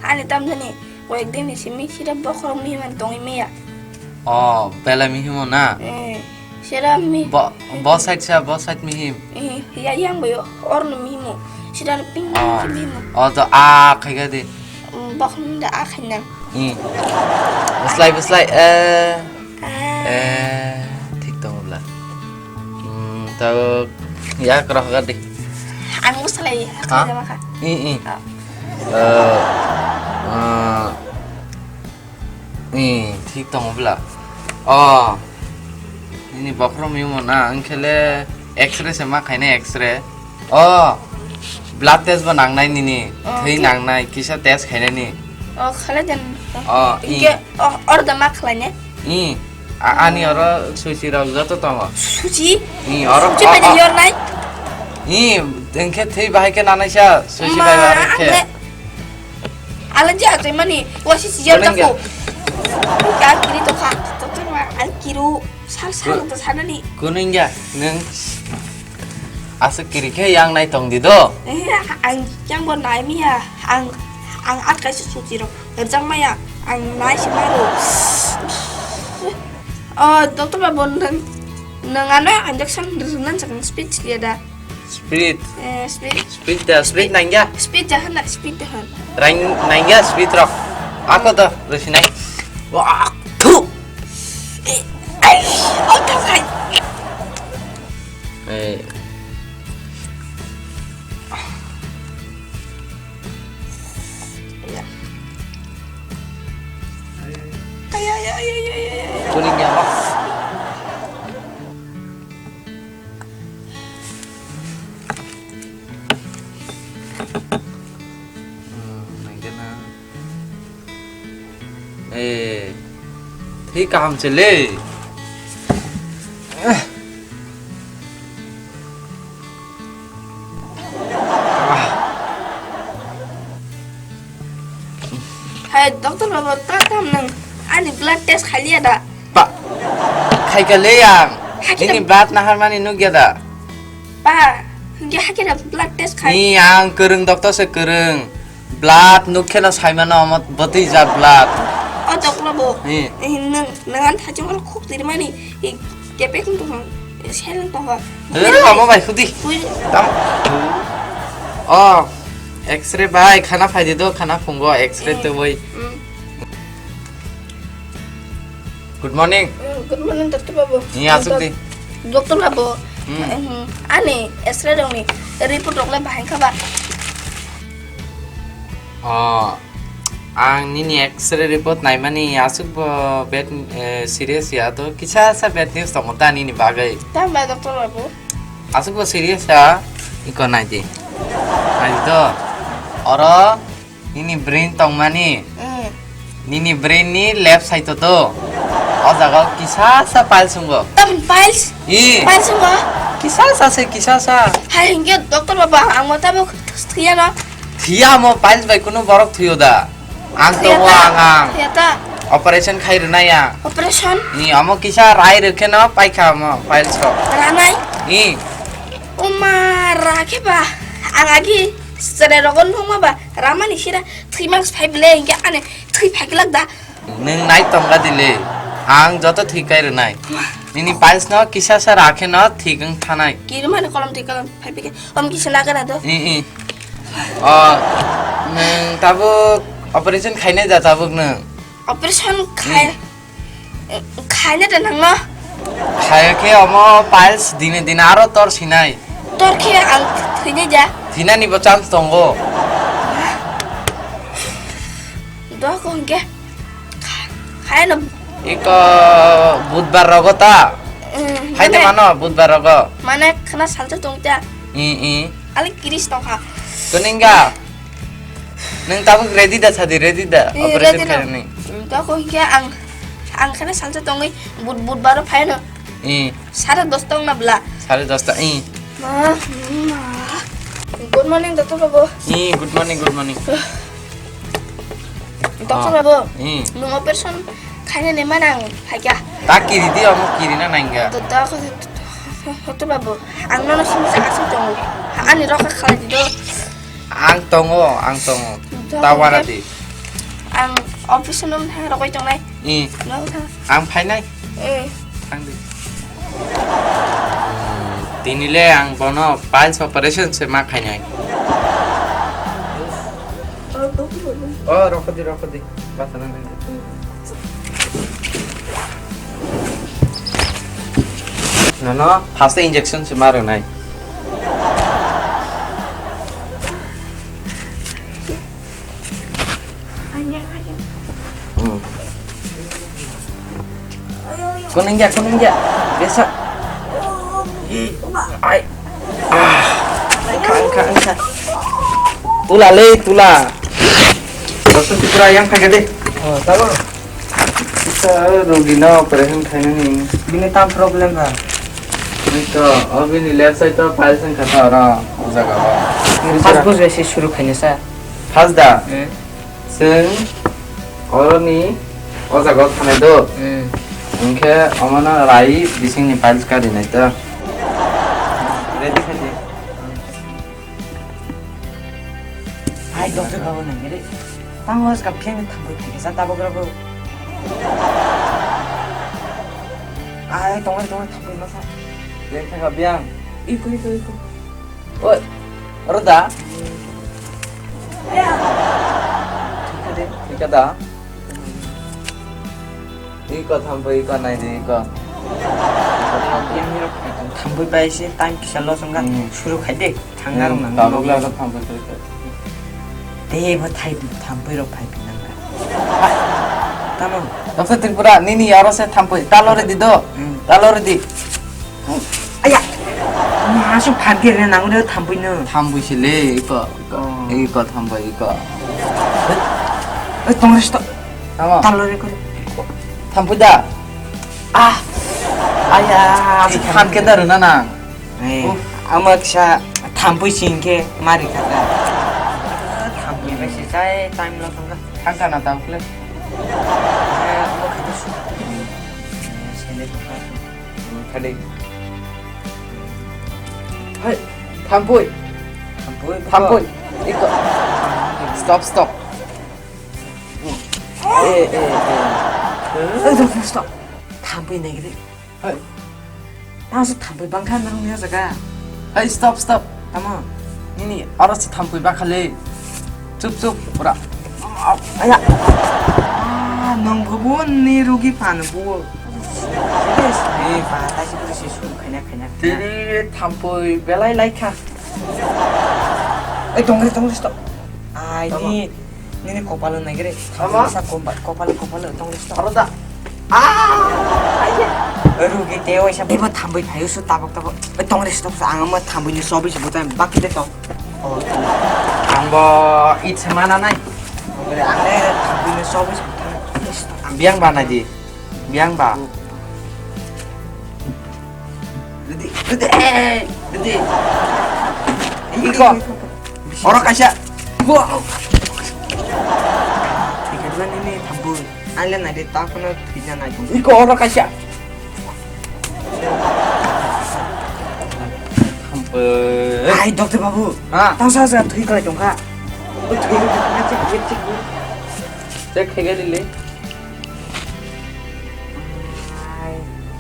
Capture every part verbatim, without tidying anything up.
Ani tamjani koyek din ni simi sida bokhorok mihim tongwi maya. Oh, belai mihimo na? Eh, sida mi- Bo, bo side sa, bo side mihim. Eh, ya yang boyo, or no mihimo. Sida ping mihimo. Oh, to a khaika di. Bokhorok da a khaina. Hmm. Buslai, buslai, eh. Ah. Eh, thik tongo bla. Hmm, to ya kro kha di. Ang buslai, ha? Khaina makha. I, i. Ah. Eh, eh, i, thik tongo bla. Oh. Ini bokhorok mihimo na, ang khele X-ray se ma khaina X-ray. Oh, blood test bo nangnai nini, oh, thwi nangnai, kisa test khainani. Oh, khalai den. Oh, i. Inke, oh, order ma khlaine? I, a-, ani oro suchi rok joto tongo. Suchi? I, oro, suchi oh, pai de oh. Yor nai? I, engkhe thwi bahai khe nanai sa, suchi bai bahai khe. Ala je atoi mani, wasi si yor dako. Ka kiri to kha, to to ma, al kiru, sal sal to sanani. Kuningya, neng. Aswk kiri khe yang nai tong di do. Eh, ang yang bo nai miya. Ang, ang at kaisa suchi rok. Rjak maya. Ang nai se maro. Oh, doctor babu, nang, nang ano injection rwnan sakang speed chiliya da. Speed. Eh, speed. Speed da, speed nangya. Speed jahan da, speed jahan. Rang nangya speed rok. Ako to, rwsinai. Wah, thu. Eh, ai, oh, thang hai. Eh. Iya. Ay, ay, ay. Kuning ya, Mas. Hmm, nangkhe na. Eh, thwi kaham se le. Hai, doctor babu, ta tam nang ani blood test khaliya da? Pa, khaika le ang. Hakhe nini da- blood nahar mani nukya da? Pa, hingke hakhe da blood test khai. Ni ang kwrwng doctor se kwrwng. Blood nuk kheno saimano omo bwtwi jat blood. O tokla bo. Hi. Eh, nang, nang an thachung oro khuk tiri mani. Hi, kepek tong ha. Seleng tong ha. Eh, omo bai khudi. Ui. Tam. Oh, X-ray bai khana phaidi do, khana phungo X-ray eh, tubui. Mm. Good morning. Mm, good morning, doctor babu. Ni asuk di. Doctor babu. Hmm. Ani X-ray rokni report rok le bahai kha ba? Oh, ang nini X-ray report naimani asuk bo bad, eh, serious ya to kisa sa bad news tongo ta nini bagwi. Tamo ba doctor babu? Asuk bo serious ya, iko nai di. Nai di to. Oro Nini brain tongmani. Mm. Nini brain ni left side o to. O jaga o kisa sa piles wngkho. Tabuk piles? I. Piles wngkho? Kisa sa se, kisa sa. Hai hingke doctor baba, ang mo tabuk thwiya no? Thwiya mo piles bai kunu borok thwiyo da. Ang to thwiya ta. Ang, ang. Thwiya ta. Operation khai rwnai ya. Operation? Ni, omo kisa rai rwkhe no paikha omo piles rok. Ranai? I. Oma rakhe ba. Ang agi sere rogon nungma ba. Ramani sira thwi maks phai bele hingke ane thwi phai glak da. Nwng nai tongga dile, ang joto thwi kai rwnai. Nini piles no kisa sa rakhe no thik wng thanai. Kiri mani kolom thwi kolom phai pike, om kisa nagana do. I, i. O, nwng tabuk operation khainai da tabuk nwng. Operation khai. Hmm. Khaina da nangno? Khaya khe omo piles dine dine aro tor sinai. Tor khe ang thwinai da? Thinani bo chance tongo. Doa ko hingke. Khaina. Iko budbar rogo ta. Mm, haide mane mano budbar rogo. Mane khana salsa tong ta. I, i. Ali kiris tong ha. Kuninga. Nang tabuk ready da sadi, ready da? Eh, operation ready na. Khainani. Hmm, to ko hingke ang, ang khana salsa tongwi bud-, budbaro phaino. Eh. Sare dos tong na bla. Sare dos ta, eh. Ma, ma. Good morning, doctor babu. Eh, good morning, good morning. Doctor babu. Eh. Nung operation khainani mana ang phaikha. Ta kiri di, omo kiri na nangga. Do, do, doctor babu. Ang nono sini sa asuk tongo. Ani roka khalai di do. Ang tongo, ang tongo. Tawara di. Ang office no thang rokoi tongnai. Eh. No thang. Ang phainai. Eh. Thang di. Tini le ang bono piles operation se ma khainai. Oh, rokho di, rokho di. Basa nang nang. Nono first injection se ma rwnai. Hmm. Kuningya, kuningya. Biasa. Ai. Ah. Angka, angka, angka. Tula le, tula. Doktor Tripura yang khaga de. Oh, tamo. Kita rogi na operation khainani. Bini tam problem ba? Ito, o bini left side to piles wngkha to oro, o jaga o. First bujai se suru khaina sa. First da? Eh. Chwng oroni o jaga o thanai do. Hmm. Hwnkhe omono rai bisingni piles karinai to. Ready khaidi. Hai, doctor babu nang re. Tang was kap khe thambui thike sa tabok rabo. Ai, tong re, tong re, thambui ma sa. Leng thang biang. Iko, iko, iko. Oi, oro da? Thika de, thika da? Iko thambo, iko nai de, iko. Yang hirok thambui pai se time kisa loss wngkha. Hmm. Suru khai de, thangna rok nang. Tabuk la thambui pai. Tei bo thai thampui rok phai phi nang kha. Tamo? Doctor Tripura, nini aro se thampui. Talo re di do. Hmm. Talo re di. Aya. Ma su phan ke re nang re thampui no. Thampui se le, iko, iko. Oh. Iko thampui, iko. Oi, tong re sto. Tamo? Talo re ko. Thampui da. Ah. Aya, asuk phan ke da rwna nang. Eh, uf. Ama kisa thampui sing khe mari kha ta. Thampui bai se chai time lo thang kha. Thang kha na ta ukle. Eh, omo kha su. Eh, sele thang kha. Khadi. Hai, thampui. Thampui. Thampui. Iko. Stop, stop. Eh, eh, eh. Eh, stop, stop. Thampui nai gidi. Hai. Tang se thampui bangkha nang ni jaga. Hai, stop, stop. Tamo? Nini aro se thampui bakhale. Chup, chup, pura. Aya. Ah, nang gubu ni rugi pan bu. Eh, ba, ta si pura si su khaina, khaina, khaina. Tini thampui belai laikha. Eh, tongre, tongre, stop. Ai, tamo? Ni Nini kopalo naigre. Ama? Sa komba-, kopalo, kopalo, tong resto. Aro da. Ah! Aiya. Rugi teo isa bebo thambui phayo su tabok tabok. Oi, tong resto, ang ama thambui ni sobi se butai bak de tong. Oh, ang bo it se mana nai. Ang le thambui ni sobi se butai. Biang ba nai di. Biang ba. Ready, ready, eh, ready. Iko. Oro kaisa. Wow. Tiket mani ni thampui. Ang le nai de ta kono thina nai tong. Iko oro kaisa. Thampui. Ai, doctor babu. Ha? Tang sa sa thui kalai tong kha. Oi, thui kalai tong kha, check, check, check. Check khai ga dile.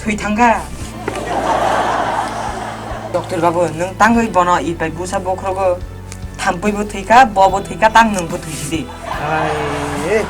Thwi thangkha. Doctor babu, nwng tangwi bono ipai busa bokhrogo. Thampui bo thwikha, bo bo thwikha, tang nwng bo thwisi di. Ai,